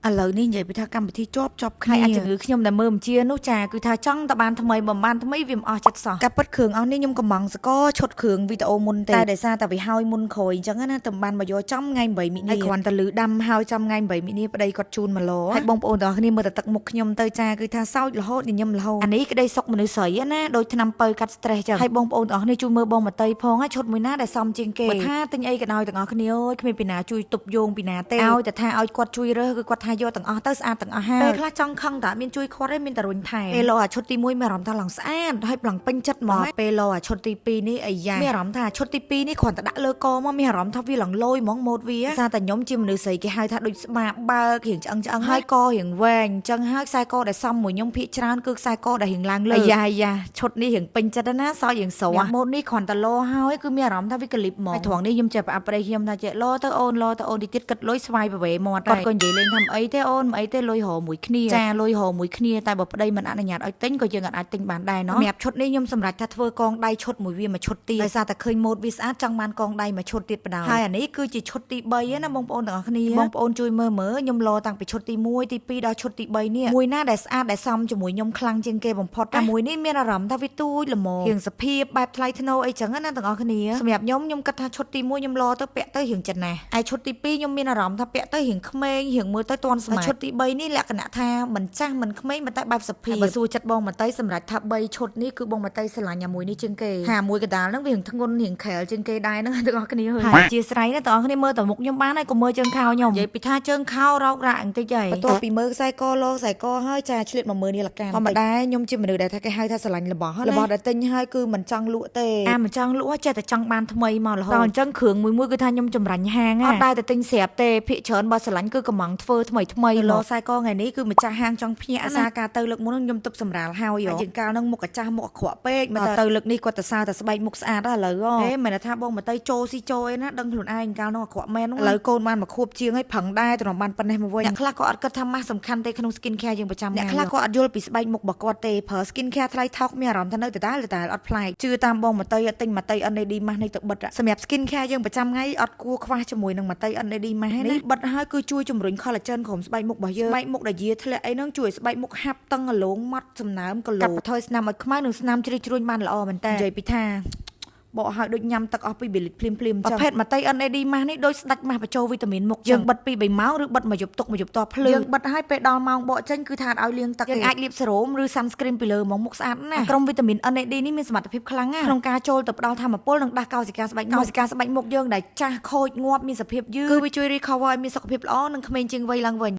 ឥឡូវនេះនិយាយពីថាកម្មវិធីជាប់ជាប់គ្នាហើយអាចជំងឺខ្ញុំដែលមើលមិនជានោះចាគឺថាចង់តែបានថ្មីបើមិនបានថ្មីវាមិនអស់ចិត្តសោះការពិតគ្រឿងអស់នេះខ្ញុំកំងសកឈុតគ្រឿងវីដេអូមុនទេតែដោយសារតែវាហើយមុនក្រោយអញ្ចឹងណាតែបានមកយកចំថ្ងៃ8មីនាហើយគ្រាន់តែលឺដាំហើយចំថ្ងៃ8មីនាប្តីគាត់ជូនមកលោហើយបងប្អូនទាំងអស់គ្នាមើលតែទឹកមុខខ្ញុំទៅចាគឺថាសោចរហូតញញឹមរហូតអានេះក្តីសុខមនុស្សស្រីណាដូចឆ្នាំពៅកាត់ stress ចឹងហើយបងប្អូនទាំងអស់គ្នាជួយមើលបងមតីផងឈុតមួយណាដែលសមជាងគេបើថាទិញអីក៏ដោយទាំងអស់គ្នាអើយគ្មានពីណាជួយទប់យោងពីណាទេឲ្យតែថាឲ្យគាត់ជួយរើសគឺគាត់ថាយកទាំងអស់ទៅស្អាតទាំងអស់ហើយពេលខ្លះចង់ខឹងតែអត់មានជួយគាត់ទេមានតែរុញថែមពេលលោអាឈុតទី1មានអារម្មណ៍ថាឡើងស្អាតហើយឡើងពេញចិត្តហ្មងពេលលោអាឈុតទី2នេះអាយ៉ាមានអារម្មណ៍ថាឈុតទី2នេះគ្រាន់តែដាក់លើកមកមានអារម្មណ៍ថាវាឡើងលយហ្មងម៉ូតវាសារតែខ្ញុំជាមនុស្សស្រីគេហៅថាដូចស្មាបើករៀងឆ្អឹងឆ្អឹងហើយករៀងវែងអញ្ចឹងហើយខ្សែកដែលសមមួយខ្ញុំភាកច្រើនគឺខ្សែកដែលរៀងឡើងលើអាយ៉ាអាយ៉ាឈុតនេះរៀងពេញចិត្តណាសោយរៀងស្រស់ម៉ូតនេះគ្រាន់តែលោហើយគឺមានអារម្មណ៍ថាវាកលីបហ្មងហើយត្រង់នេះខ្ញុំចេះប្រអាប់ប្តីខ្ញុំថាចេះលោទៅអូនលោទៅអូនទីទៀតគិតលុយស្វាយប្រវេមាត់គាត់ក៏និយាយលេងថាមិនអីទេអូនមិនអីទេលុយរមួយគ្នាចាលុយរមួយគ្នាតែបើប្តីមិនអនុញ្ញាតឲ្យទិញក៏យើងអាចទិញបានដែរណោះសម្រាប់ឈុតនេះខ្ញុំសម្រេចថាធ្វើកងដៃឈុតមួយវាមួយឈុតទៀតដោយសារតែឃើញម៉ូតវាស្អាតចង់បានកងដៃមួយឈុតទៀតបដ ாய் ហើយអានេះគឺជាឈុតទី3ណាបងប្អូនទាំងអស់គ្នាបងប្អូនជួយមើលមើលខ្ញុំលោតាំងពីឈុតទី1ទី2ដល់ឈុតទី3នេះមួយណាដែលស្អាតដែលសមជាមួយខ្ញុំខ្លាំងជាងគេបំផុតតែមួយនេះមានអារម្មណ៍ថាវាទូចល្មមរៀងសភាពបែបថ្លៃថ្នូរអីចឹងណាទាំងអស់គ្នាសម្រាប់ខ្ញុំខ្ញុំគិតថាឈុតទី1ខ្ញុំលោទៅពាក់ទៅរៀងចំណាស់ឯឈុតទី2ខ្ញុំមានអារម្មណ៍ថាពាក់ទៅរៀងក្មេងរៀងមើលទៅទាន់សម័យឈុតទី3នេះលក្ខណៈថាមិនចាស់មិនក្មេងមិនតែបែបសភាពបើសួរចិត្តបងមតីសម្រាប់ថា3ឈុតនេះគឺបងមតីស្រឡាញ់អាមួយនេះជាងគេហាមួយកដាលហ្នឹងវារៀងធ្ងន់រៀងក្រែលជាងគេដែរហ្នឹងទាំងអស់គ្នាហើយជាស្រ័យណាទាំងអស់គ្នាមើលតែមុខខ្ញុំបានហើយកុំមើលជើងខោខ្ញុំនិយាយពីថាជើងខោរោគរាក់បន្តិចហើយបន្ទាប់ពីមើលខ្សែកលោខ្សែកហើយចាឆ្លៀតមកមើលនេះលកាធម្មតាខ្ញុំជាមនុស្សដែលថាគេហៅថាស្រឡាញ់របស់របស់ដែលទិញហើយគឺមិនចង់លក់ទេអាមិនចង់លក់ចេះតែចង់បានថ្មីមករហូតដល់អញ្ចឹងគ្រឿងមួយមួយគឺថាខ្ញុំចម្រាញ់ហាងអត់ដែរតែទិញស្រាប់ទេភាគច្រើនបើស្រឡាញ់គឺកំងធ្វើថ្មីថ្មីលោខ្សែកថ្ងៃនេះគឺម្ចាស់ហាងចង់ភ្ញាក់អាសាការទៅលើកមុនខ្ញុំទប់សម្រាលហើយជាងកាលហ្នឹងមុខអាចាស់មុខអាក្រក់ពេកមកទៅលើកនេះគាត់ទៅសើតែស្បែកមុខស្អាតឥឡូវហេមិនថាបងមកទៅចូលស៊ីចូលអីណាដឹងខ្លួនឯងកាលនោះអាក្រក់មែនឥឡូវកូនបានមកខួបជាងហើយប្រឹងដែរទ្រាំបានប៉ុណ្ណេះមកវិញអ្នកខ្លះក៏អត់គិតថាម៉ាស់សំខាន់ទេក្នុង skin care យើងប្រចាំថ្ងៃអ្នកខ្លះក៏អត់យល់ពីស្បែកមុខរបស់គាត់ទេប្រើ skin care ថ្លៃថោកមានអារម្មណ៍ថានៅដដែលដដែលអត់ប្លែកជឿតាមបងមកទៅទិញមកទៅ NAD ម៉ាស់នេះទៅបិទសម្រាប់ skin care យើងប្រចាំថ្ងៃអត់គួរខ្វះជាមួយនឹងមកទៅ NAD ម៉ាស់នេះបិទហើយគឺជួយជំរុញ collagen ក្រុមស្បែកមុខរបស់យើងស្បែកមុខដែលយាធ្លាក់អីហ្នឹងជួយស្បែកមុខហាប់តឹងអលងម៉ត់សំណើមកលោកាត់បន្ថយស្នាមឲ្យខ្មៅនិងស្នាមជ្រីជ្រួញបានល្អមែនតើនិយាយពីថាបកឲ្យដូចញ៉ាំទឹកអស់ពីប៊ីលីតភ្លាមភ្លាមចឹងប្រភេទម្តី NAD ម៉ាស់នេះដូចស្ដាច់ម៉ាស់បញ្ចូលវីតាមីនមុខយើងបិទពី3ម៉ោងឬបិទមួយយប់ទុកមួយយប់តភ្លឺយើងបិទឲ្យពេលដល់ម៉ោងបកចេញគឺថាអត់ឲ្យលាងទឹកយើងអាចលាបសេរ៉ូមឬ sunscreen ពីលើហ្មងមុខស្អាតណាស់ក្រុមវីតាមីន NAD នេះមានសមត្ថភាពខ្លាំងណាស់ក្នុងការចូលទៅផ្ដល់ធម៌ពលនិងដាស់កោសិកាស្បែកមុខកោសិកាស្បែកមុខយើងដែលចាស់ខូចងាប់មានសភាពយឺតគឺវាជួយ recover ឲ្យមានសុខភាពល្អនិងក្មេងជាងវ័យឡើងវិញ។